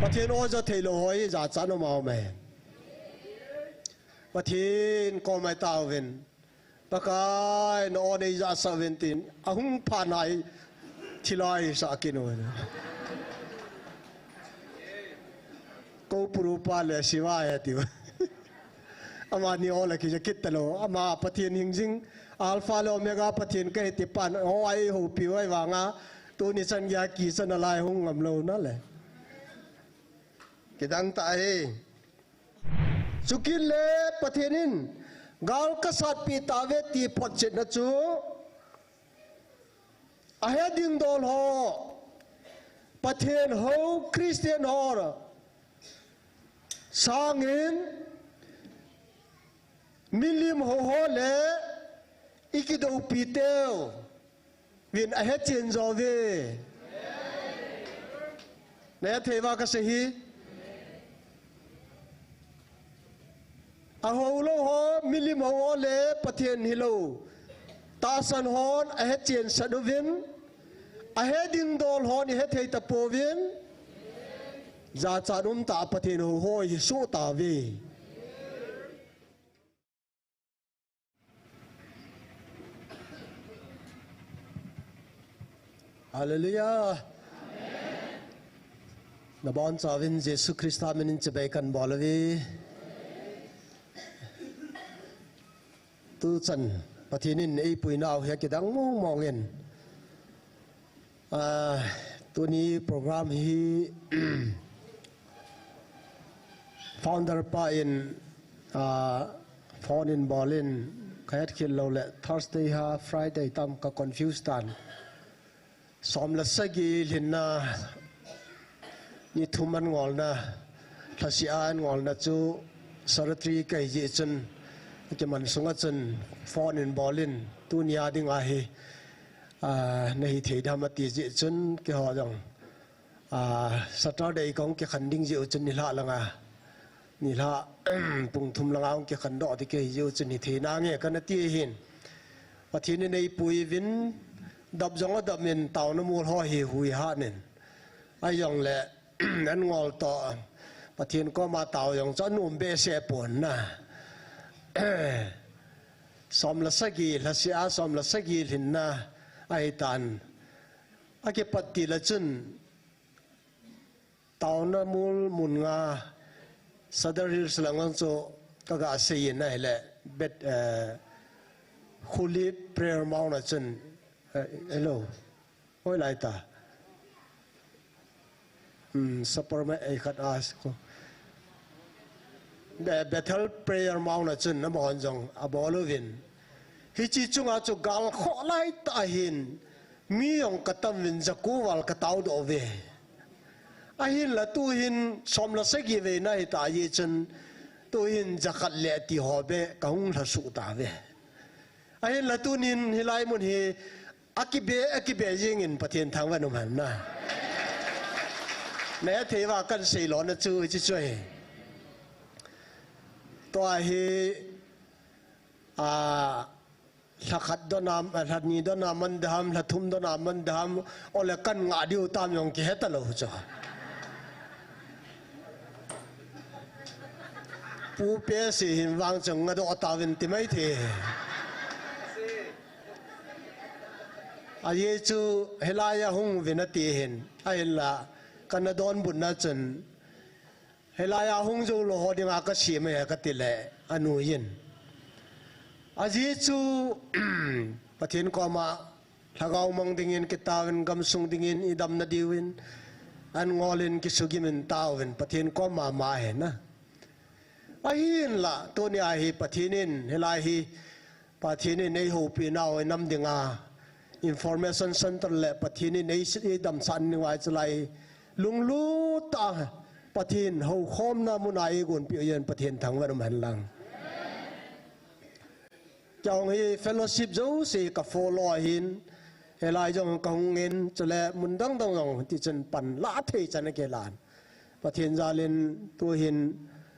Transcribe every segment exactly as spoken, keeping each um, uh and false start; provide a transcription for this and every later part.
Pathen aw ja thei lou ho hi jachat na mau mai. Pathen kom a i tauvin. Pakai na aw nei jachat uvin tin. Ahung phat na hi thilai sa kinu. Ko puru pa le siva he tiu. Amani aw la kija kit talou. Ama Pathen hingjing. Alpha le Omega Pathen kahi ti pan. Aw a eihoupi u ahi vanga. Tuni chan geiya kichat nalai hung ngam lou na le. Kidang tah e. Chukit le Pathen in gal kasatpi tauve ti photchetna chu ahe ding dol ho, Pathen hou Christian ho sangin milim hou ho le i kidoupi teu vin ahe chen jo uve. Na thei uva kasei hi. Ahou lou ho, milim hou ho le Pathen hilou tahsan hon ahe chen sat uvin, ahe ding dol hon i he thei tapouvin, jachat um tah a Pathen hou ho hi soh tauve. Hallelujah. Nabonchauvin Jesu Christa minin chibai kan bol uve. Tuchan Pathen in eipui nau hi akidang mong mong in. Ah, tuni program hi founder pa in, ah, phone in bol in, ka het khel lou le Thursday ham Friday tam ka confuse tan. Som le sagi lhinna ni thum an ngolna, lhasia an ngolna chu Saratri kahi jeh chun, kiman sunga chun phone in bol in, tunia dinga hi, ah, nahi thei dem ati jeh chun, keiho jong, ah, Saturday kahung kikhen ding jeh u chun nilhah langa, nilhah pung thum langa hung kikhen doh ding kahi jeh u chun hithei nange kana ti ahin. Pathen in eipui uvin, dap jong adap in, taona mol ho hi hui hat in. Ahijongle, an ngol toh, Pathen koma tao jong chu anom behseh pon na. Som le sagi, lhasia som le sagi lhinna ahitan. Akipat til a chun, taona mol mun nga, Sadar Hills lang ang chu kaga sei in ahile, Bet, eh, Khuli Prayer Mount a chun, eh, hello. Hoilai ta. Hmm, supper mai ei khat a ko. Be-, Bethel Prayer Mount a chun amahon jong abol uvin. Hiche chunga chu gal khoh lai tah ahin, mi jong katam uvin, jako val katao doh uve. Ahinla tuhin som le sagi veina hita jeh chun, tuhin jakhat le ti ho beh kahung lhasuh tauve. Ahinla tunin hilai mun hi akibe, akibe jingin Pathen thangvah in umhen na. Na thei uva kan sei lona chu hiche chu ahi. Tua hi, a, lha khat dona, lha ni dona man dem, lha thum dona man dem, ole kan ngah diu tam jong kihe talou chu. Pu Pesi hin vang chu ngah doh tauvin ti mai thei. Ajeh chu hilai a hung uvin ati hin, ahinla kana donbutna chun, hilai a hung jou lou ho dinga kasem e kati le, anuiyin. Ajeh chu, Pathen koma lhagao mang dingin kitaovin, gamsung dingin idamna diuvin, an ngolin kisugimin taovin, Pathen koma ma ahi na. Ahinla, tunia hi Pathen in, hilai hi, Pathen in eihoupi nau inam dinga, Information Center le Pathen in ei, eidamsah ding uva chulai, lunglut a, Pathen houkhomna muna eigonpeh u jeh in Pathen thangvah in umhen lang. Keiho hi fellowship jouse ka follow ahin, hilai jong kahung in, chule mun dang dang jong, tichun pan la thei chan a kilan. Pathen jalin tuhin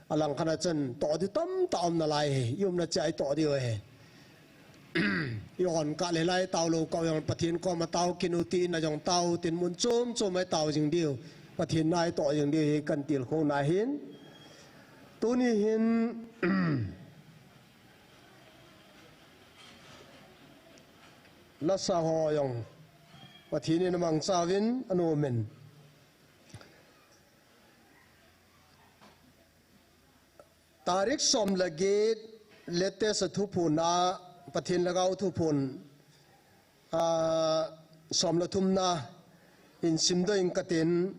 alangkhat a chun toh ding tamtah um nalai hi, i umna cheh a i toh diu ahi. I hon kah le lai tao lou kah u jong Pathen koma tao kit u tin a jong tao tin mun chom chom a i tao jing diu. Pathen nai toh jing ding hi kahin tilkhou na hin. Tuni hin lasa ho jong Pathen in amangchauvin anom in. Tarik som le get, latest a thuphon a, Pathen Lhagao thuphon, a, som le thumna hin simdoh ing katin.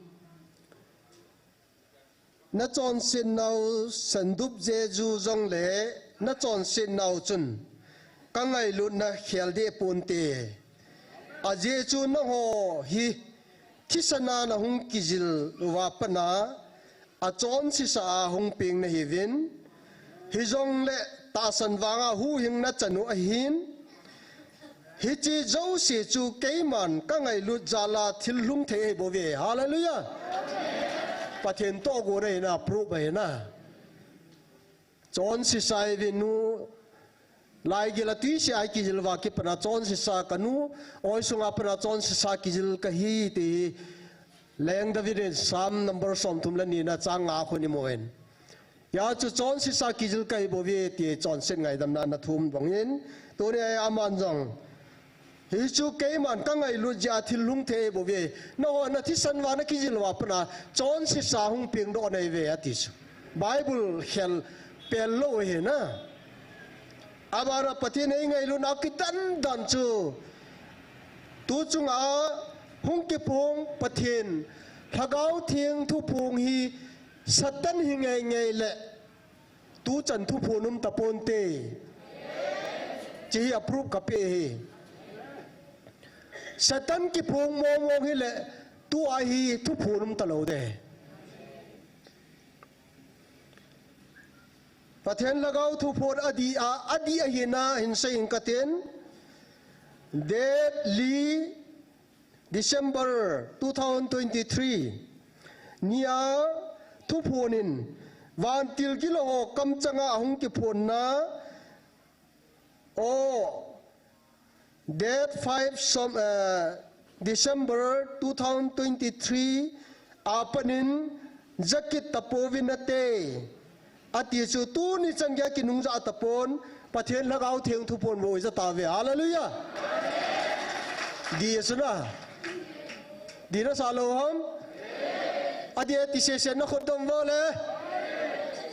Nachonsetnau sandup jeju jongle nachonsetnau chun kangailutna khel deh ponte. Ajeh chu nangho hi thisan a nahung kijil uva pat a, achonsesa a hung peng nahiuvin. Hijongle tahsan vanga huhhingna chan u ahin. Hiche jouse chu keiman kangailut jal a thil lhung thei ahibouve. Hallelujah. Pathen toh gona ahina, proof ahina. Chonsesa ihiuvin u, laigil a twiseh a ikijil uva kipat a chonsesa kanu, oisunga pat a chonsesa kijil kahi ti hi Leng David in Psalm number som thum le ni na chang nga a khun imun. Hijeh chun chonsesa kijil kahi bouve ti chonset ngaidamna ana thum bangin, tuni a aman jong, hichu keiman kangailut jeh a thil lhung thei bouve. Nangho nathisan uva nakijil uva pat a chonsesa hung pengdoh nahiuve ati chu. Bible khel pel lou ahina. Abana Pathen in eingailutna kitan dan chu, tu chunga hung kiphong Pathen Lhagao Theng thuphong hi Satan hi ngeingei le tuchan thuphon um taponte. Hiche hi a proof kapeh ahi. Satan kiphong mongmong hile tua hi thuphon um talou ding. Pathen Lhagao thuphon adih a, adih ahina hin sei ing katin. Date li December two thousand twenty-three nia thuphon in vantil gilou ho kamchanga hung kiphonna, o, date five som, eh, December two thousand twenty-three a pat in ja kit tapouvin nate. Ati chu tuni chan geiya kinungjah tapon, Pathen Lhagao Theng thuphon bou ija tauve. Hallelujah. Dih ahi chu na. Dih nasa lou ham? Adih ati sese na khut dom vo le.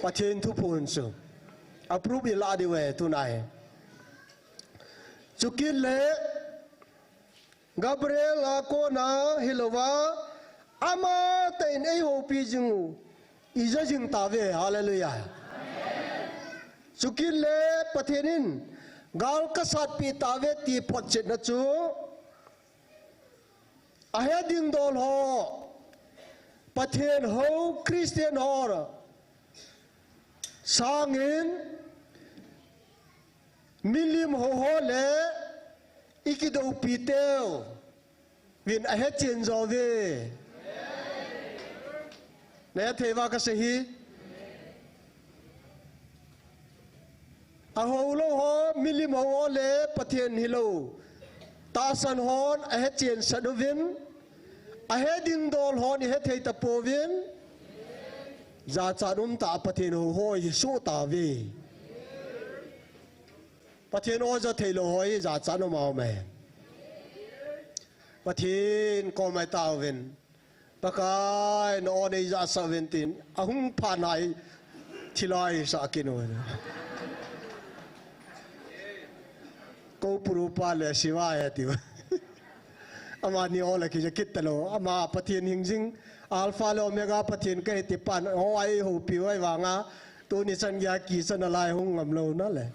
Pathen thuphon chu a proof ilah diu ahi tuna hi. Chukit le Gabriel a kona hilouva, amatah in eihoupi jing u, ija jing tauve, hallelujah. Chukit le Pathen in gal kasatpeh tauve ti photchetna chu, ahe ding dol ho, Pathen hou Christian ho sangin, milim hou ho le ikidoupi teuvin ahechen jo uve. Nahet thei uva kasei hi. Ahou lou ho, milim hou ho le Pathen hilou tahsan hon ahechen sat uvin, ahe ding dol hon ihe thei tapouvin, jachat umtah a Pathen hou ho ihisoh tauve. Pathen o ja theilou ho hi jachat um a um e. Pathen koma itauvin. Pakai, na o neijahsah uvin tin, ahung phat nai thilai sah kit un. Kou puru pa le siva e tiu. Amani o la kija kit talou. Ama Pathen hingjing, Alpha le Omega Pathen kahi ti pan, o eihoupi u ahivanga, tuni chan geiya kichat nalai hung ngam lou nale.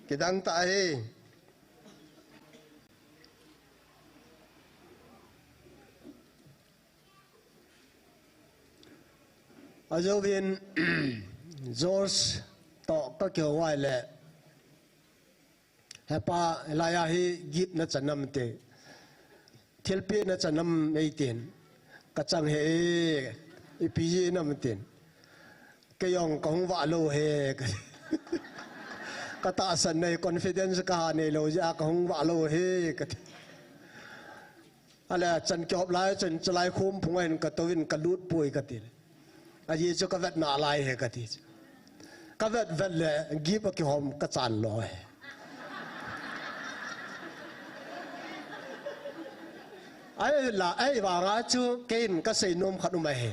Kidang tah ahi. Ajouvin George toh kakihou uva ahile, hepa, hilai a hi gift nachan am ti, thilpeh nachan am eitin, kachang hih e, ipi jeh inem tin. Kei jong kahung vah lou e, kati. Katahsan nei confidence kaha neilou jeh a kahung vah lou e, kati. Ale chan kihop lai chun chalai khom phung a hin ka touvin ka lut poi ka ti le. Ajeh chu ka vet nalai ahi ka ti chu. Ka vet vet le gift a kihom ka chan lou ahi. Ahi la, ahivanga chu keiin ka seinom khat um ahi.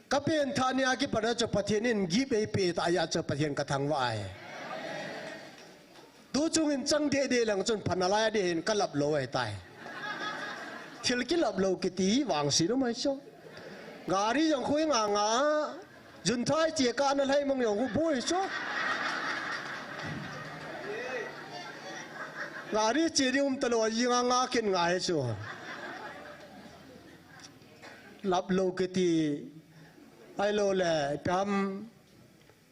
Ka penthah nia kipat a chu Pathen in gift eipeh tah jeh a chu Pathen ka thangvah ahi. Tu chungin chang deh deh leng chun pha nalai ding ahin ka lap lou ahitai. Thil kilap lou kiti vangset um ahi chu. Gari jong khu i nga nga a, junthai che kana lhai mang jong khu boi chu. Gari che ding um talou a, i nga nga kin ngai chu. Lap lou kiti, ahilou le, ipi ham,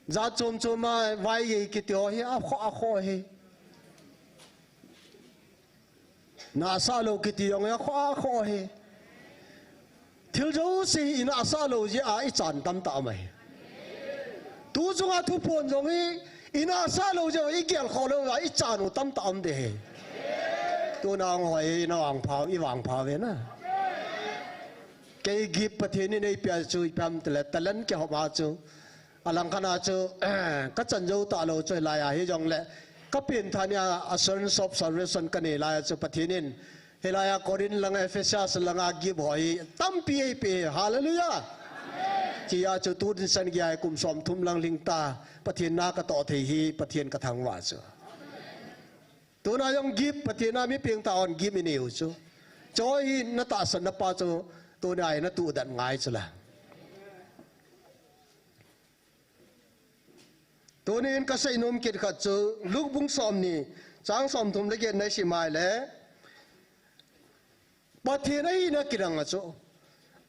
jat chom chom a vaigei kiti ho hi, akhoh, akhoh hi. Nahsah lou kiti jong hi, akhoh, akhoh hi. Thil jouse hi i nahsah lou jeh a i chan tamtah um ahi. Tu chunga thuphon jong hi, i nahsah lou jeh a i gelkhoh lou a i chan u tamtah um ding ahi. Tuna hung hoi hi, na vangpha, i vangpha uve na. Kei gift Pathen in eipeh a chu ipi ham tile talent kihop a chu. Alangkhat a chu, ka chan jou talou chu hilai a hijongle. Ka penthah nia assurance of salvation ka nei lai a chu Pathen in. Hilai a Corinth langa Ephesus langa gift ho hi tampi eipeh. Hallelujah. Chia chu tu dinsan gei a kum somthum lang lhing ta. Pathen na ka toh thei hi Pathen ka thangvah chu. Tuna jong gift, Pathen a mi pengtah hon gift i nei u chu. Chu hi na tahsan na pa chu, tuna hi na tuh dan ngai chu la. Tunin ka seinom kit khat chu, Luke bung somni, chang somthum le get na i sim a ahile, Pathen ahina kidang a chu.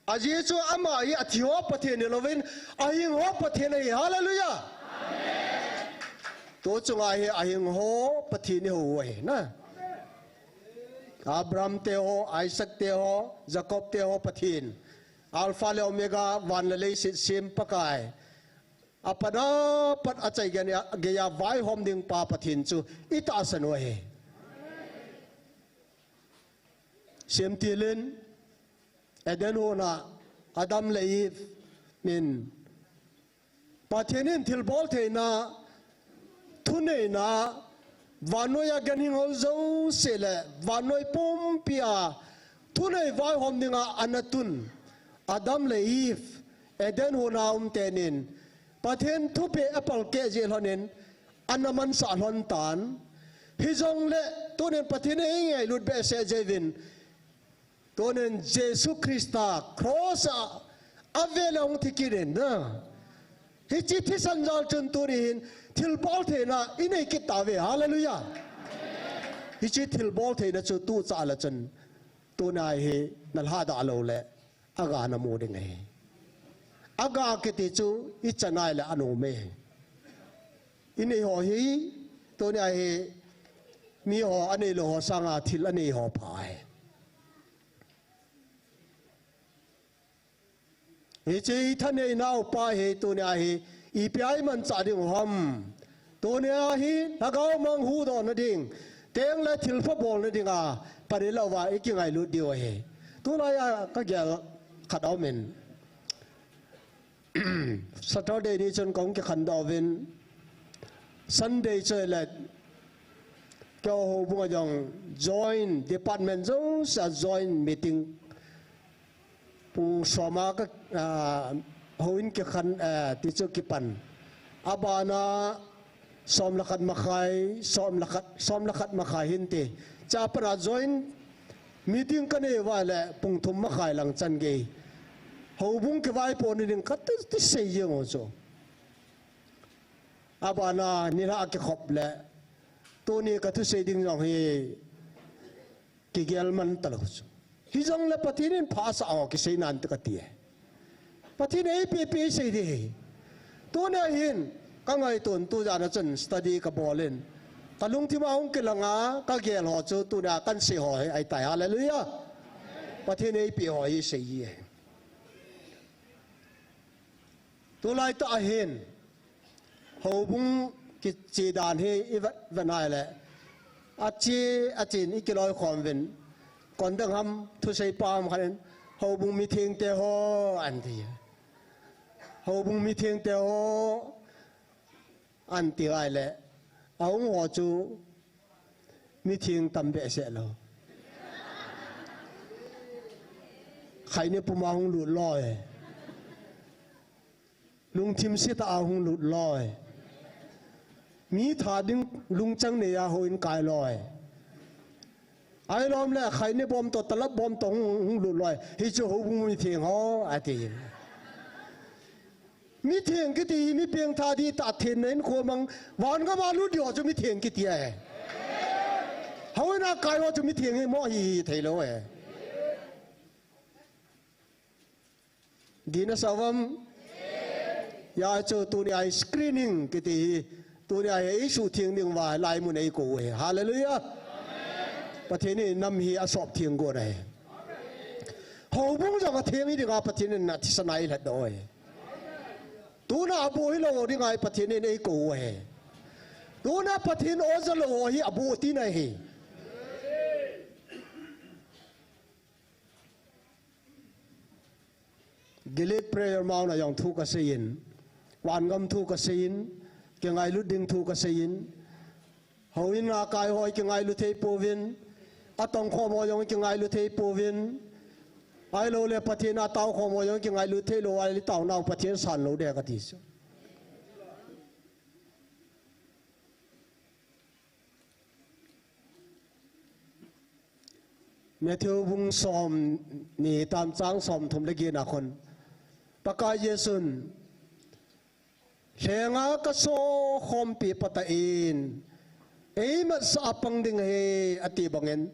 Ajeh chu ama hi athi ho Pathen hilouvin, ahing ho Pathen ahi. Hallelujah. Tu chunga hi ahing ho Pathen i hou u ahi na. Abraham te ho, Isaac te ho, Jacob te ho Pathen. Alpha le Omega, van le leiset sem Pakai. Apat apat achai gei a, gei a vaihom ding pa Pathen chu i tahsan u ahi. Semtil in, Eden hon a Adam le Eve in Pathen in thilbol theina, thuneina, vannoi a ganhing ho jouse le vannoi pumpi a thunei vaihom dinga ana tun Adam le Eve, Eden hon a um tenin Pathen thupeh apalkeh jeh lhonin ana mansah lhon tan. Hijongle tunin Pathen in eingailut behseh jeh uvin, tunin Jesu Christa cross a avel a hung thi kit in na. Hiche thisan jal chun tuni hin thilbol theina i nei kit tauve. Hallelujah. Hiche thilbol theina chu tu chah le chun tuna hi na lhadah lou le aga na mu ding ahi. Aga kiti chu i chan a ahile anom e. I nei ho hi, tuni a hi, mi ho, anei lou ho sanga thil anei ho pha ahi. Hiche i thanei nau pa hi, tuni a hi, ipi a i manchah ding u ham. Tuni a hi, lhagao mang huhdoh na ding, teng le thilpha bol na dinga, pan i louva i kingailut diu ahi. Tulai a ka gel khat aum in. Saturday ni chun kong kikhandoh uvin, Sunday chu le keiho houbung a jong joint department jouse a joint meeting. Pung som a ka, ah, houin kikhan, ah, ti chu kipan. Abana som le khat makhai, som le khat, som le khat makhai hin ti. Chapang a joint meeting ka nei uva le pung thum makhai lang chan gei. Houbung kivaipoh na ding ka ti, ti sei jeng u chu. Abana nilhah kikhop le tuni ka thusei ding jong hi kigel man talou chu. Hijongle Pathen in phasah ho kisei nan te kati e. Pathen in eipeh peh sei ding ahi. Tuni a hin ka ngaito in tu jan a chun study ka bol in. Ka lungthim a hung kilang a ka gel ho chu tuni a kan sei ho hi ahitai. Hallelujah. Pathen in eipeh ho hi sei ji ahi. Tulai tah a hin, houbung kiche dan hi i vet, vet nai le, Ache, achen ikiloi khom uvin. Kon dang ham, thusei pa ham khat in, "Houbung mitheng te ho," ati. "Houbung mitheng te ho," ati ngai le, ahung ho chu mitheng tam behseh lou. Khaini puma hung lut loi. Lungthim sita a hung lut loi. Mi tha ding lungchang nei a houin kai loi. Ahilou le khaini bom to, talap bom to hung, hung lut loi. Hichu houbung mitheng ho, ati. Mitheng kiti hi mi pengtha di ta thenna in khomang, van gam a lut di ho chu mitheng kiti ahi. Houin a kai ho chu mitheng hi mo hi, hi thei lou e. Dina sa uvam? Hijeh chun tuni a screening kiti hi, tuni a hi eisuhtheng ding uva hilai mun a eikou u ahi. Hallelujah. Pathen in nam hi asop theng got ahi. Houbung jong atheng hi dinga Pathen in athisan a eilhat doh u ahi. Tuna aboh hilou dinga Pathen in eikou u ahi. Tuna Pathen oja lou hi aboh tina ahi. Gilead Prayer Mount a jong thu kaseiyin, van gam thu kaseiyin, kingailut ding thu kaseiyin, houin a kai ho kingailut thei pouvin, atongkhom ho jong kingailut thei pouvin, ahilou le Pathen a taokhom ho jong kingailut thei lou, ahile taonau Pathen san lou ding kati chu. Matthew bung som ni tam chang som thum le get na khun, Pakai Jesun, "Lhenga kasokhompi patah in, eimatsah a pang ding ahi," ati bangin,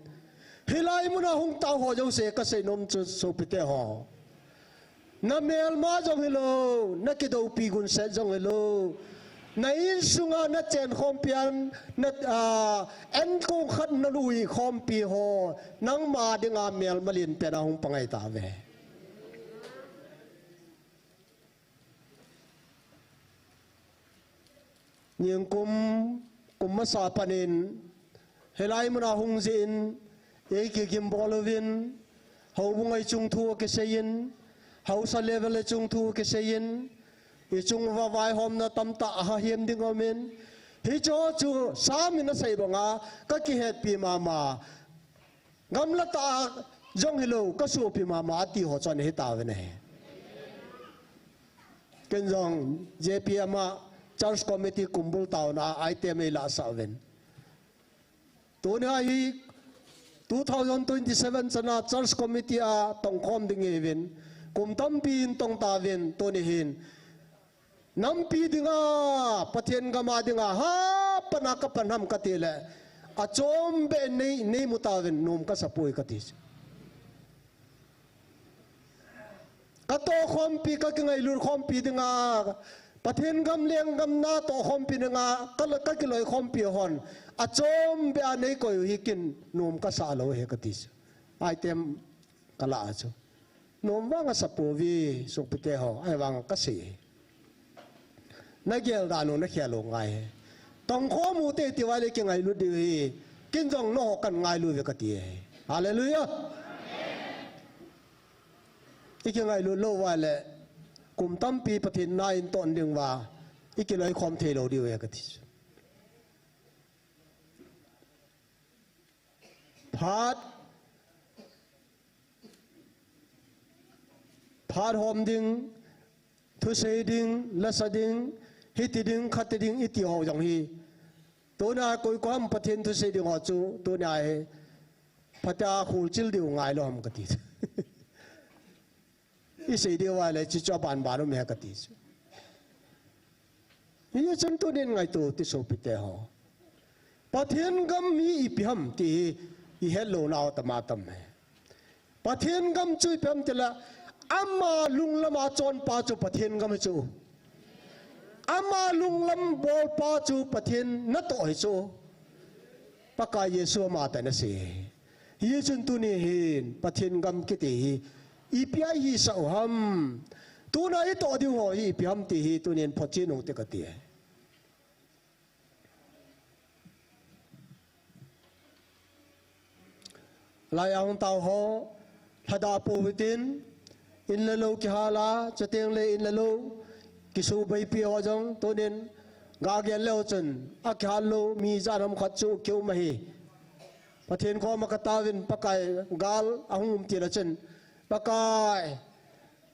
hilai muna hung tao ho jouse kasei nom chu sopite ho. Na melma jong hilou, na kidoupi gunset jong hilou, na insunga na chenkhompi a, na, ah, enkong khat na luikhompi ho, nangma dinga melma lenpen a hung pangai tauve. Nikum, kum masa panin, hilai muna hung jeh in, eikigim bol uvin, houbung a ichung thu kiseiyin, haosa level a ichung thu kiseiyin, ichung uva vaihomna tamtah ahahem ding aumin, hicheho chu Sam in asei banga, kakihetpi mama. Gamla tah a jong hilou, kasopi mama ati ho chu ana hitauvin ahi. Ken jong J P M a Church Committee kumbul taona a item eilahsah uvin. Tuni a hi two thousand twenty-seven chana Church Committee a tongkhom ding ihiuvin. Kum tampi in tong tauvin, tuni hin nampi dinga, Pathen gam a dinga, hapan a kapan ham kati le, achom beh nei, neimu tauvin, nom kasapoi kati. Katohkhompi, kakingailut khompi dinga, Pathen gam lenggam na tohkhompi dinga, ka, kakiloikhompi hon, achom beh a neikoi u hi ken nom kasa lou ahi kati. Item kalah a chu. Nom vang asapouve, sopite ho, ahivang kasei. Nagel dan u nakhel u ngai. Tongkhom u te tiuva le kingailut diu ahi. Ken jong nangho kahin ngailu uve kati ahi. Hallelujah. Ikingailut lou uva le kum tampi Pathen na in ton ding uva ikiloikhom thei lou diu ahi kati. Phat, phat hom ding, thusei ding, lasa ding, hiti ding, khati ding, iti ho jong hi. Tuna koi koi ham Pathen thusei ding ho chu, tuna hi. Phatea khulchil diu ngai lou ham kati. Isei diu va le, chuche chu aban ban um e kati chu. Hijeh chun tunin ngaito ti sopite ho. Pathen gam hi ipi ham ti hi ihet louna ho tama tam e. Pathen gam chu ipi ham tile, ama lunglam a chonpa chu Pathen gam hi chu. Ama lunglam bolpa chu Pathen natoh hi chu. Pakai Jesu amatah in asei. Hijeh chun tuni hin Pathen gam kiti hi ipi a ihisah u ham. Tuna itoh diu ho hi ipi ham ti hi tunin photchen u te kati. Lai a hung tao ho, lhadah pou hitin, in le lou kihal a, chuteng le in le lou, kisubeipi ho jong, tunin, ga gel leu chun, akihal lou, mi ijat ham khat chu kium ahi. Pathen koma kataovin, Pakai, gal ahung um tile chun, Pakai,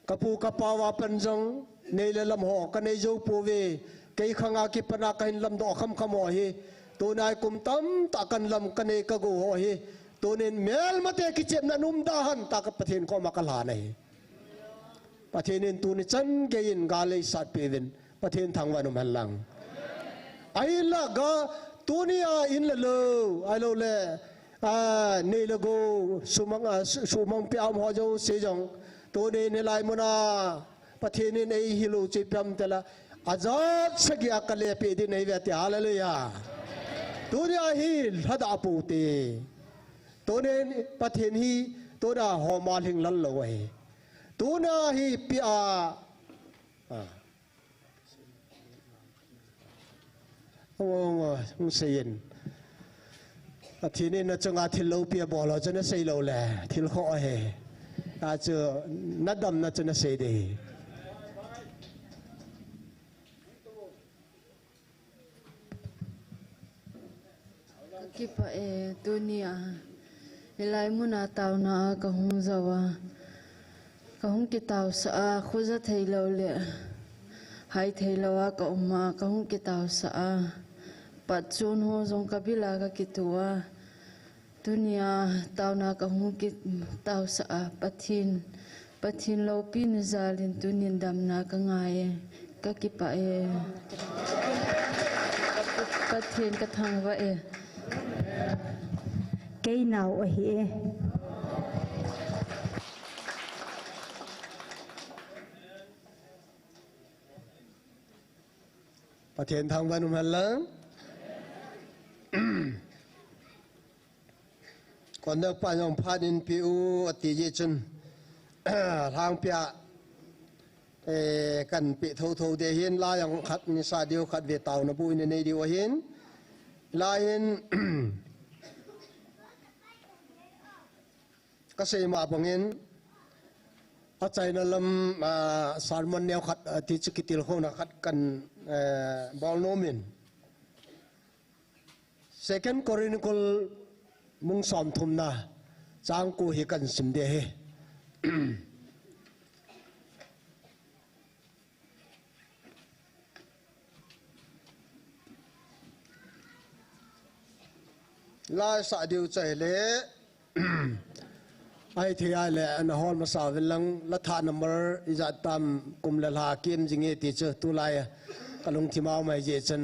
kapu kapao a pat jong, nei le lam ho, kanei jou pouve, kei khanga kipana kahin lamdoh khamkham ho hi, tuni a kum tamtah kahin lam, kanei kagou ho hi, tunin melmate kichepna in umda hen, tia ka Pathen koma kalhan ahi. Pathen in tuni chan geiyin gal eisatpeh uvin, Pathen thangvah in umhen lang. Ahinla ga, tuni a in le lou, ahilou le, a, nei le gou, sumang, a, su-, sumang pia um ho jouse jong, tuni in hilai mun a, Pathen in eihil u chu ipi ham itile, ajat sagi a kale peh ding ahi ve ati, hallelujah. Tuni a hi lhadah pou hite. Tuni in Pathen hi, tuni a homa lhinglel lou ahi. Tuni a hi pia, a, Hung, hung, hung seiyin. Pathen in nachunga thil loupi abol ho chu nasei lou le, thil khoh ahi. Achu, nadamna chu nasei ding. Kakipah e, tuni a. Hilai mun a taona a kahung jou a. Kahung kitaosah a, khoja thei lou le, hai thei lou a kaum a, kahung kitaosah a. Patchun ho jong kabil a kakituh a. Tuni a taona kahung kitaosah a, Pathen, Pathen loupina jal in tunin damna kangai e, kakipah e. Pathen kathangvah e. Kei nao ahi e. Pathen thangvah in umhen lang. Conductor pa jong phat in peh u ati jeh chun, lhangpi a, eh, kan peh thotho ding ahin, la jong khat in sah diu, khat vei taona bu in nei diu ahin. La hin, kasei ma bangin, achaina lam, ah, sermon neo khat, ah, ti chu kitilkhouna khat kan, eh, bol nom in. Second Chronicle bung somthumna, chang ko hi kan sim ding ahi. La sah diu chu ahile, ahithei ahile, ana hol masa uvin lang, la thah number ijat tam, kum le lha kiim jing e ti chu, tulai a kalungthim a um ahi jeh chun,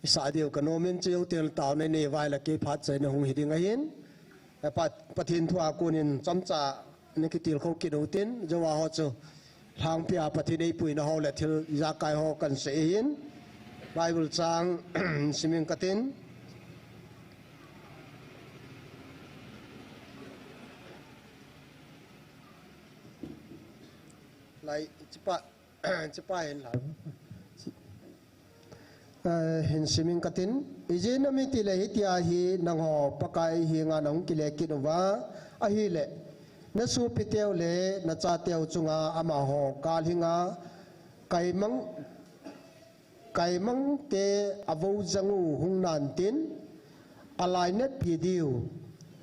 isah diu kanom in, chu jou teng le taona inei uva ahile kei phat chaina hung hi ding ahin. Eh, Pat-, Pathen thu a kon in chomcha ana kitilkhou kit u tin, jou a ho chu lhangpi a Pathen eipuina ho le thil ijakai ho kan sei ahin. Bible chang sim ing katin. Lai, chipa, chipa hin la. Eh, hin sim ing katin, ijeh inem itile hitia hi nangho Pakai henga nahung kile kit uva, ahile, nasopiteu le nachateu chunga amaho kalhinga, kaimang, kaimang te avou jang u hung nan tin, alainatpi diu,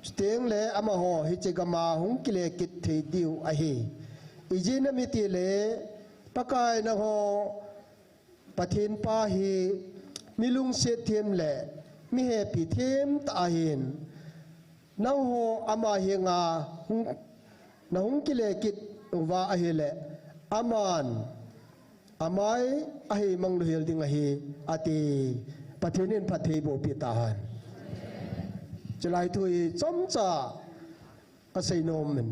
chuteng le amaho hiche gam a hung kile kit thei diu ahi. Ijeh inem itile, Pakai nangho Pathen pa hi mi lungset them le mi hepi them tah ahin. Nangho ama henga hung, nahung kile kit uva ahile, aman amai aheimang louhel ding ahi, ati. Pathen in phatthei boh peh tahen. Chulai thu hi chomcha kasei nom in.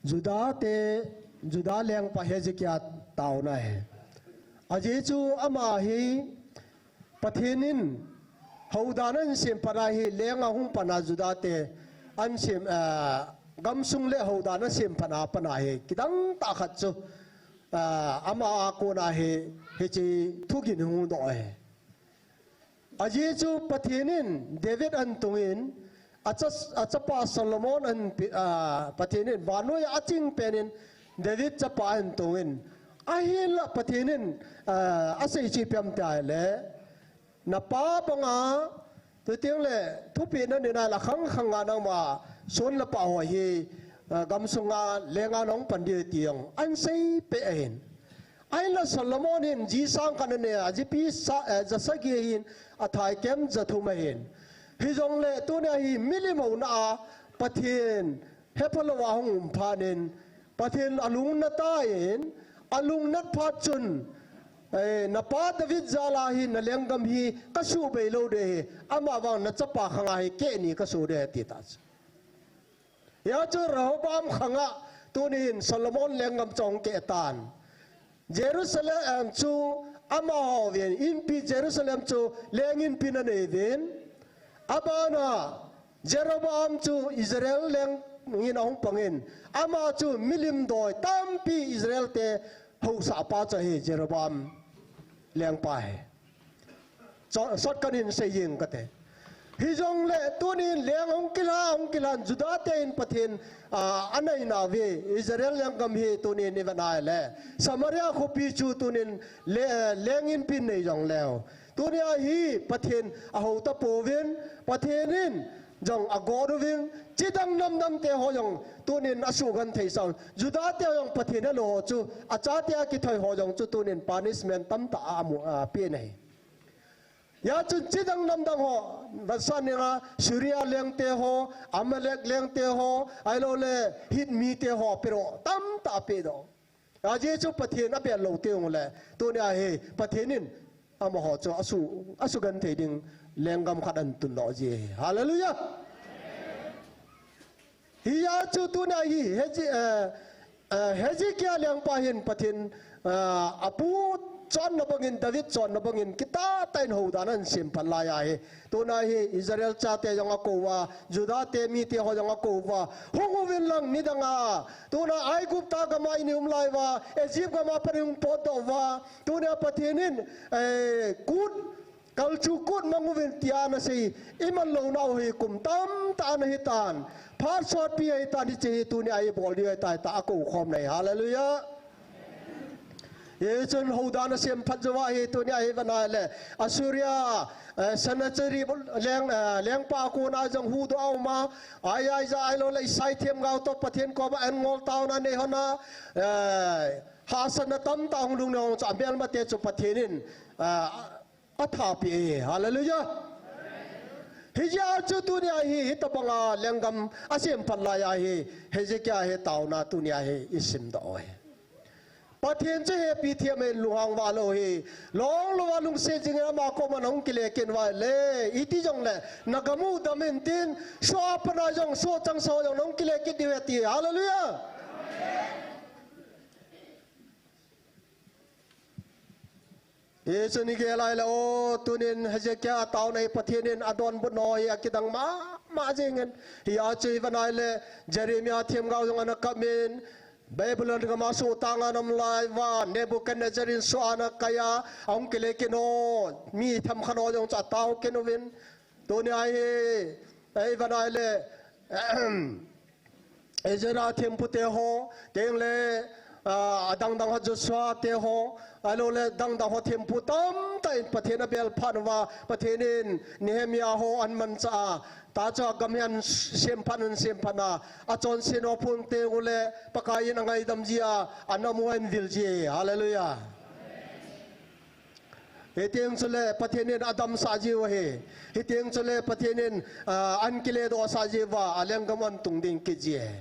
Juda te, Juda lengpa Hezekiah taona ahi. Ajeh chu ama hi Pathen in houdan ahin sem pat a hi, leng ahung pat a Juda te ahin sem, eh, gamsung le houdan ahin sem pat a pat a hi, kidang tah khat chu Ah, ama a kona hi, hiche thugin hung doh e. Ajeh chu Pathen in David ahin tungin, acha, achapa Solomon ahin pe, ah, Pathen in vannoi a aching pen in David chapa ahin tungin, ahinla Pathen in, ah, asei chu ipi ham tia ahile, napa banga, chuteng le thupeh nanei nalai khang khang a nangma son le pah ho hi, ah, gamsunga lenga nahung pan ding ti jong ahin seipeh ahin. Ahinla Solomon hin ji sang khat anei a, jipi sa, eh, ja sagi ahin, athaikem ja thum ahin. Hijongle tunia hi milim houna a Pathen hephalou a hung um phat in, Pathen alungna tan, alungnat phat chun, eh, napa David jal a hi nalenggam hi kasuh bei lou ding ahi, ama vang nachapa khang a hi keh ni kasuh ding ahi ati ta chu. Hijeh chun Rehoboam khang a tunin Solomon lenggam chu ahung keh tan. Jerusalem chu amaho vin, inpi Jerusalem chu leng inpi anei uvin. Abana Jeroboam chu Israel leng in ahung pangin, ama chu milim doi tampi Israel te haosah pa chu ahi Jeroboam lengpa hi. Cho-, shortcut in sei jing kate. Hijongle tunin leng hung kilha, hung kilhan Juda te in Pathen, ah, anei nauve, Israel lenggam hi tunin ivet nale. Samaria khopi chu tunin le, leng inpi nei jongleu. Tunia hi Pathen ahou tapouvin, Pathen in jong agot uvin, chidang namdang te ho jong tunin asugenthei sah un. Juda te ho jong Pathen helou ho chu, achate a kithoi ho jong chu tunin punishment tamtah a amu, apen ahi. Hijeh chun chidang namdang ho, vetsahna dinga Syria lengte ho, Amalek lengte ho, ahilouleh Hit mite ho, pero tamtah apedoh. Ajeh chu Pathen abel lou teng uleh, tunia hi Pathen in amaho chu asu, asugenthei ding lenggam khat ahin tundoh ji ahi. Hallelujah. Hijeh chun tunia hi, Hezi-, eh, eh, Hezekiah lengpa hin Pathen, eh, apu chonna bangin, David chonna bangin, kitah tah in houdan ahin semphat lai ahi. Tunia hi Israel chate jong akou uva, Juda te mite ho jong akou uva, hung uvin lang nidang a. Tunia Aigupta gam a ihin um lai uva, Egypt gam a pat ihin potdoh uva. Tunia Pathen in, eh, kut, kalchuh kut mang uvin tia anasei, iman lounau hi kum tamtah ana hitan. Phat sotpi ahitan, hiche hi tunia ibol diu ahitai tia akou khom ahi. Hallelujah. Hijeh chun houdan asemphat jou ahi tunia hi vet nale. Assyria, eh, Sennacherib leng, eh, lengpa a kona jong huhdoh a um a. Ahi, ahi jeh a ahilouleh Isai themgao toh Pathen koma an ngol taona nei hon a. Eh, hahsatna tamtah hung lhung nei hon chu amelmate chu Pathen in, eh, athapeh e. Hallelujah. Hijeh a chu tunia hi, hitabanga lenggam asemphat lai ahi, Hezekiah hi taona tunia hi isimdoh u ahi. Pathen chu hepi them in lunghang vah lou hi. Long louva lungset jingin ama koma nahung kile kit uva ahile, iti jongle, nagam u dam intin, soh a pat a jong, soh changseh a jong nahung kile kit diu ahi ati. Hallelujah. Hichun igel a ahile, o, tunin Hezekiah taona hi Pathen in adonbutna hi akidang mama jingin. Hijeh a chu ivet a ahile, Jeremiah themgao jong ana kap in, Babylon gam a soh tah a ana um lai uva, Nebuchadnezzar in soh a ana kai a, ahung kile kit u, mi themkhat ho jong chu atao kit uvin. Tunia hi, ivet a ahile, Ezra thempu te ho, tengle, ah, adang dang ho Joshua te ho, ahilouleh dang dang ho thempu tamtah in Pathen abel phat uva, Pathen in Nehemiah ho ahin manchah a, tah chu agam hi ahin semphat, ahin semphat a, achonset ho aphong teng uleh, Pakai in angaidam ji a, anam u ahin vil ji. Hallelujah. Hiteng chule Pathen in adamsah jiu ahi. Hiteng chule Pathen in, ah, ahin kiledohsah jiuva, alenggam ahin tung ding kit ji ahi.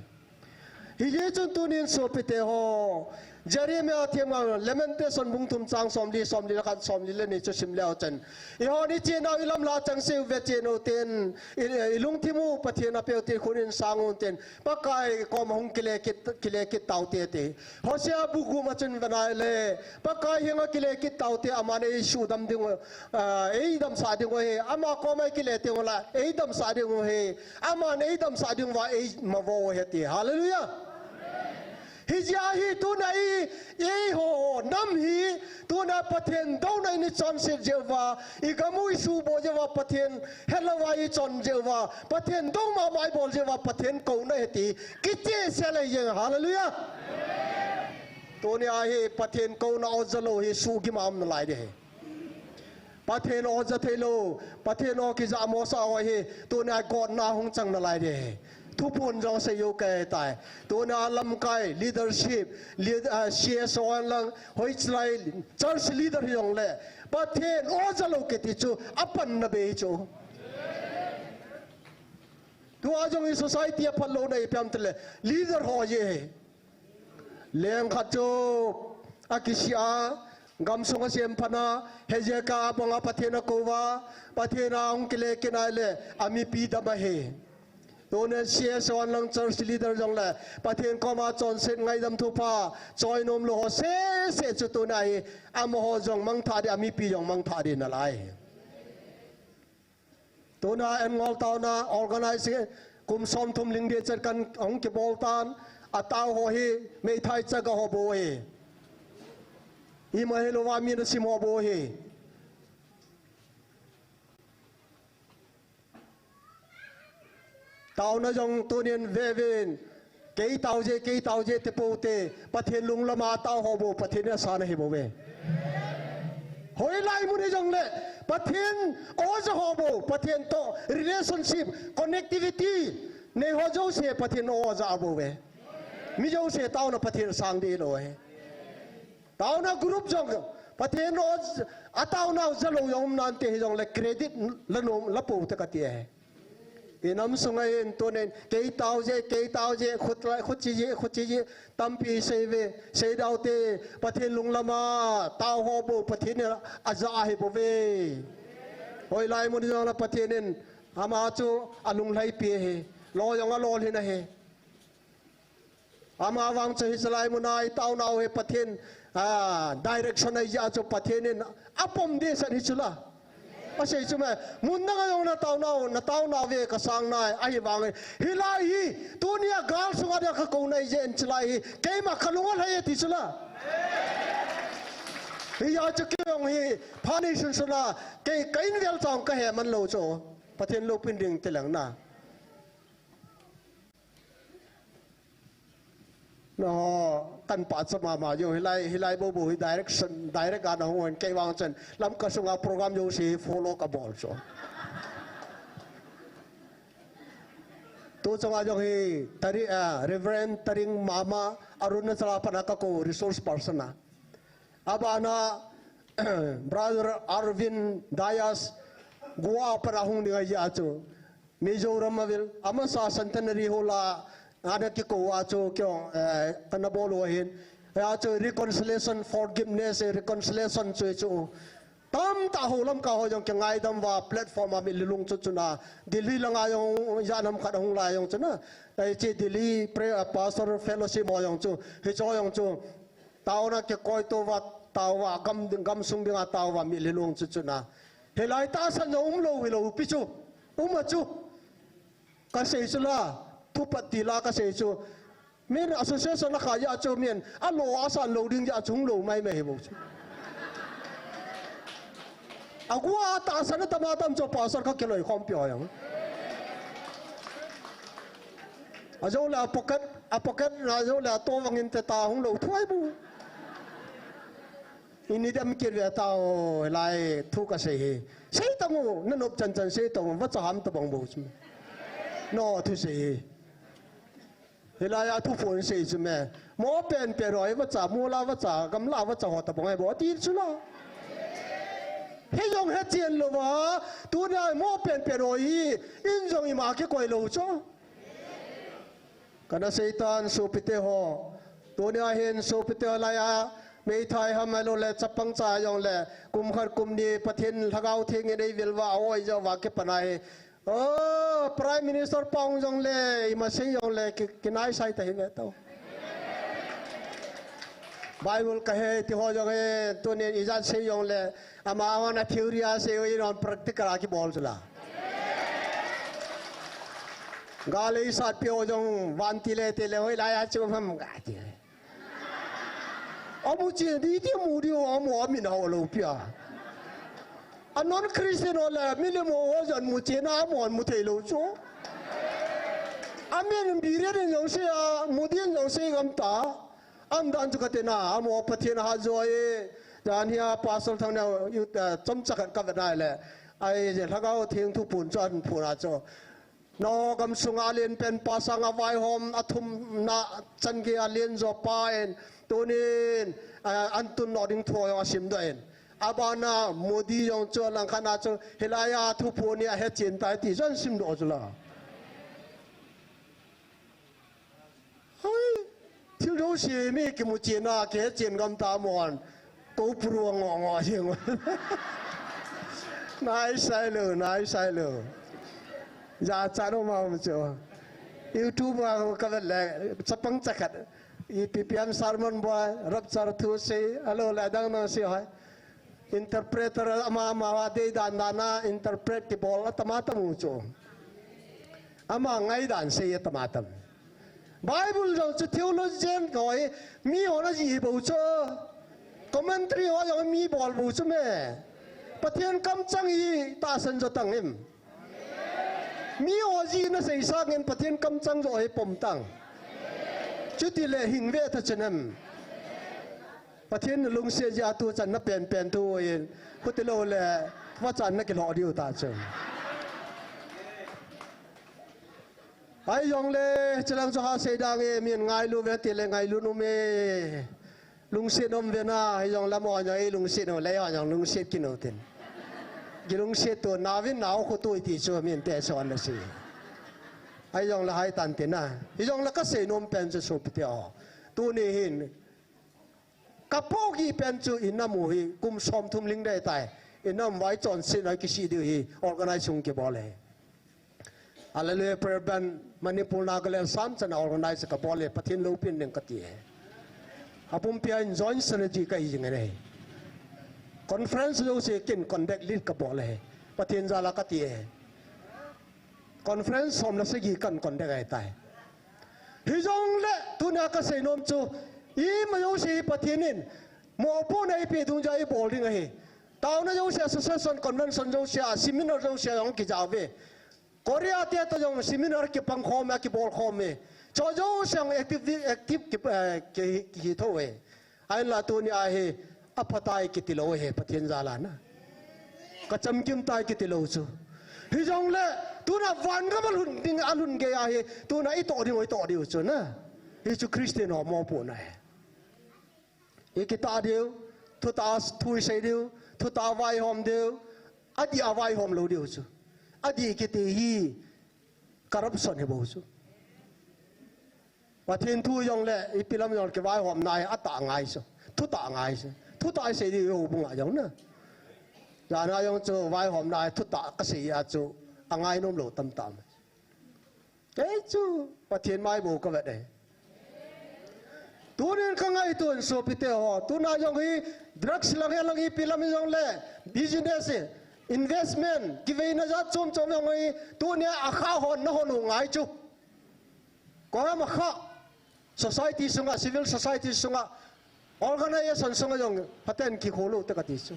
Hijeh chun tunin sopite ho, Jeremiah themgao, Lamentation bung thum chang somli, somli le khat, somli le ni chu sim leu chun, eihon ichenau ilamlha changseh u vechen utin, i, ilungthim u Pathen apeu tin khut in sang untin, Pakai koma hung kile kit, kile kit taute ti. Hosea bu gup a chun ivet a ahile, Pakai henga kile kit taute, aman eisuhdam ding u, ah, eidamsah ding u ahi, ama koma ikile teng uleh, eidamsah ding u ahi, aman eidamsah ding uva, eimavo u ahi ati. Hallelujah. Hijeh a hi tuna i, eiho nam hi, tuna Pathen douna i chonset jeh uva, i gam u i suhboh jeh uva Pathen helouva i chon jeh uva, Pathen dou mama i bol jeh uva, Pathen kouna hi ti, kichehsel ahi jeng, hallelujah. Tunia hi Pathen kouna oja lou hi suhgim a um nalai ding ahi. Pathen oja theilou, Pathen o kija mosa ho hi, tunia gotna hung chang nalai ding ahi. Thuphon jong sei jou kei tai. Tunia lamkai, leadership, lead-, ah, C S O lang, hoiche lai, church leader hi jongle, Pathen oja lou kiti chu, apanna bei chu. Tua jong i society a phatlouna ipi ham itile, leader ho jeh ahi. Leng khat chu akisih a, gamsung asemphat a, hijeh a banga Pathen akou uva, Pathen a hung kile kit nai le, amipi dam ahi. Tuna C S O lang church leader jongle, Pathen koma chonset ngaidam thupha, choi nom lou ho sese chu tuna hi, amaho jong mangthah ding, amipi jong mangthah ding nalai. Tuna Angol taona organize hi, kum somthum lhing ding chet kan hung kibol tan, atao ho hi, meithai chaga ho bou ahi. Ima hilouva mi nasim ho bou ahi. Taona jong tunin vevin, kei tao je, kei tao je ti pou te, Pathen lunglam a tao ho bou, Pathen in asan ahi bouve. Hoilai mun hi jongle, Pathen oja ho bou, Pathen toh relationship, connectivity nei ho jouse Pathen oja abouve. Mi jouse taona Pathen sang ding lou ahi. Taona group jong, Pathen o-, ataona oja lou jong um nante hijongle credit la nom, la pou te kati ahi. I nam sunga in tunin, kei tao je, kei tao je, khut lai, khut chi je, khut chi je, tampi sei ve, sei dau te, Pathen lunglam a, tao ho bou, Pathen in aja ahi bouve. Hoilai mun jong la Pathen in, ama chu alunglhaipi ahi, lo jong alolhin ahi. Ama vang chu hiche lai muna i taonau hi Pathen, ah, direction ahi jeh a chu Pathen in apom dehset hi chu la. Asei chu me, mun dang a jong na taonau, na taonau ve ka sang nai, ahivangin. Hilai hi, tunia gal sunga dia ka kou nai jeh in chulai hi, keima ka lung alhai e ti chu la. Hijeh a chu kei jong hi, pha nei sunsun a, kei ka in vel chang ka he man lou chu. Pathen loupin ding ti leng na. No, kan pachat mama jong hilai, hilai bou bou hi direction, direct a na hung hon kei vang chun. Lamka sunga program jouse follow ka bol chu. Tu chunga jong hi Tari-, ah, Reverend Taring Mama Arunachal a pat a ka kou resource person a. Abana, Brother Arvin Dias, Goa pat a hung ding ahi a chu. Mizoram a vil, amasa Centenary Hall a, ana kikou a chu, kei, eh, kana bol u ahin. Hia chu reconciliation, forgiveness, eh, reconciliation chu, chu. Tamtah ho Lamka ho jong kingaidam uva platform a mitlhi lungchut chun a. Delhi langa jong, ijat ham khat hung lai jong chun a. Hiche Delhi pre-, eh, Pastor Fellowship ho jong chu. Hiche ho jong chu. Taona kikoi tou va, tao va, gam, gamsung dinga tao va, mitlhi lungchut chun a. Hilai tahsan jong umlou, hilou pi chu. Um a chu. Ka sei chu la, thupat ti la ka sei chu. Min association la kha jeh a chu min, alo asan lou ding jeh a chu hung lou mai mai hi bou chu. Agu a tahsan atam atam chu pastor ka kiloi khompi ho jong. Ajou le a pocket, a pocket na ajou le a to vangin te ta hung lou thuai bu. Ini dem kit ve tao, lai thu ka sei hi. Sei tang u, na nop chan chan sei tang u, vacha ham tabang bou chu. No, thu sei hi. Hilai a thuphon sei chu me. Mo pen pen roi vacha, mo la vacha, gam la vacha ho tabang ai bou, ati chu la. Hijong hechen lou va, tunia mo pen pen roi hi, in jong ima kikoi lou chu. Kana seitan sopite ho. Tunia hin sopite ho lai a, meithai ham ahilou le, chapang cha jong le, kum khat kum ni, Pathen Lhagao Theng in eivil uva, aoi jeh uva kipan ahi. Oh, Prime Minister pa hung jong le, ima sei jong le, ki, kinai sai ta hi ve tao. Bible ka he ti ho jong he, tunin ijat sei jong le, ama hon a theory a sei, oi non practical a kibol chu la. Gal eisat pi ho jong van ti le ti le, hoilai a chu ham ga ti. Amu chena ding ti mu diu, amu amin hao lou pia. A non-Christian ho le milim ho jong mu chena amu mu thei lou chu. Amin Biren in jong sei a, Modi in jong sei ngam ta. Aumdan chu kati na, amu Pathen hat jo e. Jan hia Pastor Thangneo, youth, eh, chomcha khat ka vet nai le. Ai, je Lhagao Theng thuphon chu ahin phon a chu. Nangho gamsunga alen pen pa sanga vaihom athumna chan geiya alen jo pa in, tunin, ah, ahin tun lou ding thu jong asim doh in. Abana Modi jong chu langkhat na chu hilaiya thuphon hi ahechen tai ti jong asim doh chu la. Hai, thil jouse mi kimu chena, kihechen ngam ta mon. Ko puru ngo ngo jeng. Nai sai lou, nai sai lou. Jachat um um chu. YouTube a ka vet le, chapang chakhat. Ipi pi ham sermon boy, rapture thu sei, ahilou le adang dang sei hoi. Interpreter ama ama a dei dan dan a interpret kibol atama tam u chu. Ama ngai dan sei atama tam. Bible jong chu theologian koi mi hon ajih bou chu. Commentary ho jong mi bol bou chu me. Pathen kamchang hi tahsan jo tang em. Mi ho jihna seisang in Pathen kamchang jo hi pom tang. Chuti le hing ve tha chen em. Pathen na lungset jeh a tu chan na pen pen tu in, khuti lou le, vachan na kilhoh diu ta chu. Ahi jongle, chulang chu ha sei dang e, min ngailu ve ti le ngailu nu me. Lungset um ve na, ahi jongle mo jong ei lungset u le, jong lungset kit u tin. Kilungset tu, nauvin nau khu tu ti chu min te son na si. Ahi jongle hai tan ti na. Ahi jongle ka sei nom pen chu sopite ho. Tuni hin, Ka pohgih pen chu i nam u hi kum somthum ling dei tai. I nam vai chonset a kisih diu hi organize hung kibol e. Hallelujah Prayer Band Manipur Nagaland Assam chan a organize kabol e, Pathen loupina ding kati e. Apumpi a in join sana ji kahi jing e. Conference jouse kin conduct lead kabol e. Pathen jal a kati e. Conference som le sagi kan conduct ahitai. Hijongle, tunia kasei nom chu, ima jouse hi Pathen in, mopohna eipeh dungjui a ibol ding ahi. Taona jouse, association, convention jouse a, seminar jouse a jong kijao ve. Korea te toh jong seminar kipang khom e, kibol khom e. Chu jouse jong active, active ki, eh, ki, ki, kitho e. Ahinla tunia hi, aphatai kiti lou hi, Pathen jal a na. Ka chamkim tai kiti lou chu. Hijongle, tuna van gam a lhun ding, a lhun gei ahi, tuna i toh ding, i toh diu chu na. Hichu Christian ho mopohna hi. I kitah diu, thutah thu i sei diu, thutah vaihom diu, adih a vaihom lou diu chu. Adih kiti hi, corruption hi bou chu. Pathen thu jongle, ipi lam jong kivaihomna hi atah ngai chu. Thutah ngai chu. Thutah i sei diu houbung a jong na. Jana jong chu vaihomna hi thutah kasei a chu. Angai nom lou tamtah. Kei chu Pathen mai bou kavet e. Tunin kangaito in sopite ho. Tuna jong hi drugs lang hi lang ipi lam jongle. Business hi. Investment. Kiveina jat chom chom jong hi. Tunia akha hon nahon u ngai chu. Koiham akha, society sunga, civil society sunga, organization sunga jong, phaten kikholou te kati chu.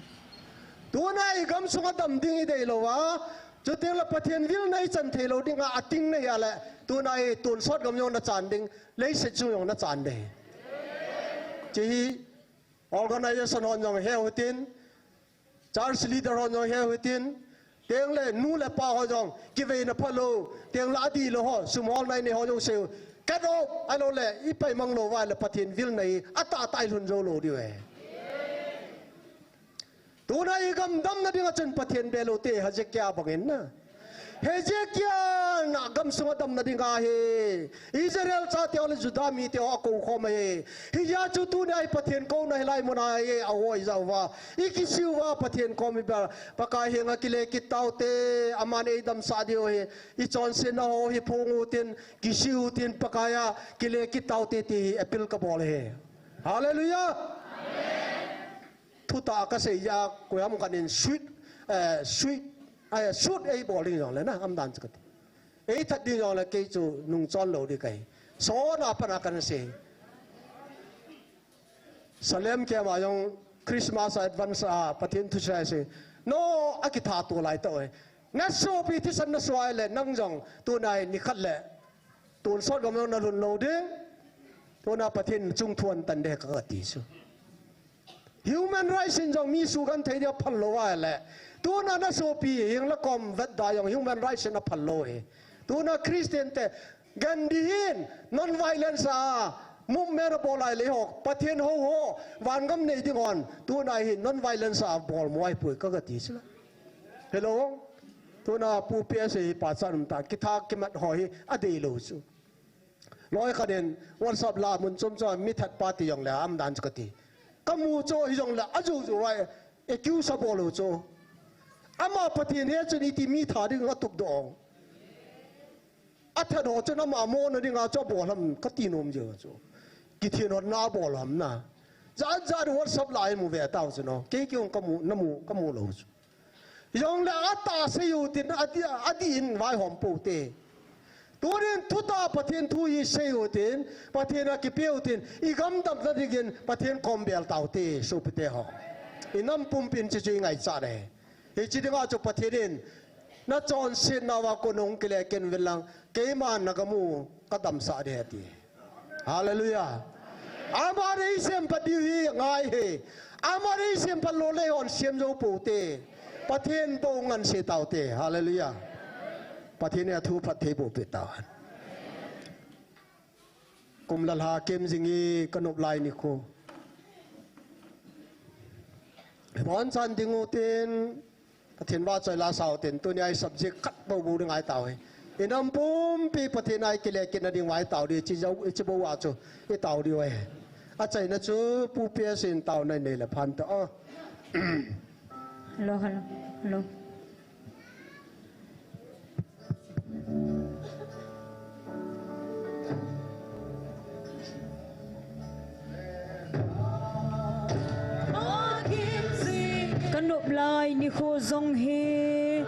Tuna i gam sunga dam ding i dei lou a, chuteng le Pathen vilna i chan thei lou ding a, ating na hia le, tuna i tonsot gam jong na chan ding, leiset chung jong na chan ding. Chu hi, organization hon jong he u hitin, Church leader ho jong he u hitin, teng le nu le pa ho jong, kiveina phalou, teng le adih lou ho, sum hol nai nei ho jong sei u. Kat o, ahilou le, i paimang lou vai le Pathen vilna hi, atah tah i lhun jou lou diu e. Tuna i gam damna ding a chun Pathen be lou te, Hezekiah bangin na. Hezekiah in agam sunga damna ding ahi. Israel chate ho le Judah mite ho akou khom ahi. Hijeh chun tunia hi Pathen kouna hilai muna hi ahoi jao uva. I kisih uva Pathen kom i bel. Pakai henga kile kit taute, aman eidamsah diu ahi. I chonsetna ho hi phong utin, kisih utin Pakai a kile kit taute ti hi appeal kabol ahi. Hallelujah. Thutah kasei a, koiham khat in sweet, eh, sweet, eh, sweet eibol ding jongle na, aumdan chu kati. Eithat ding jongle kei chu nungchon lou ding kahi. Sona pana kana sei. Salem kema jong Christmas a advance a Pathen thusei sei. No, akitha to lai tao e. Nasopi thisan nasei le nang jong tuna hi nikhat le tonsot gam jong nalhun lou ding. Tuna Pathen chungthu atan ding kati chu. Human rights in jong mi sugenthei dia phal lou a le. Tuna nasopi hing la kom vet da jong human rights in aphal lou hi. Tuna Christian te Gandhi hin non-violence a movement abol lai le ho. Pathen hou ho. Vangam nei ding hon. Tuna hin non-violence a bol mo ai pui kati chu. Hello. Tuna Pu P S hi pachat um ta. Kitha kimat ho hi adei lou chu. Loi khat in WhatsApp la mun chom chom mi that pa ti jong le aum dan chu kati. Kamu chu hi jong le ajuju vai accuse abol u chu. Ama Pathen he chun iti mi that ding atup doh. Athat ho chun ama mona dinga chu abol ham kati nom jeng chu. Kithin hon na abol ham na. Jat jat WhatsApp la imu ve tau chu no. Kei kei jong kamu, namu, kamu lou chu. Jong le atah sei u tin, adi, adih in vaihom pou te. Tunin thutah Pathen thu hi sei u tin, Pathen a kipe u tin, i gam damna dingin Pathen kom bel tau te, sopite ho. I nam pumpin chuchu i ngaichat e. Hiche dinga chu Pathen in, nachonsetna uva kon hung kile kit uvin lang, keima nagam u kadamsah ding ahi ati. Hallelujah. Ama dei sem phat diu hi ngai hi. Ama dei sem phat lou le hon sem jou pou te. Pathen bou nganse tau te. Hallelujah. Pathen in athu phatthei boh peh tau hen. Kum lha lha kem jing e kanop lai nikho. Bonchan ding u tin. Pathen vahchoi la sao tin, tunia i subject khat bou bou ding ahi tau hi. I nam pumpi Pathen a i kile kit na ding uva i tau diu, chi jou, chi bou a chu i tau diu ahi. Achaina chu Pu P S in taona nei le phan ta. Hello, hello, hello. Kanop lai nikho jong hi.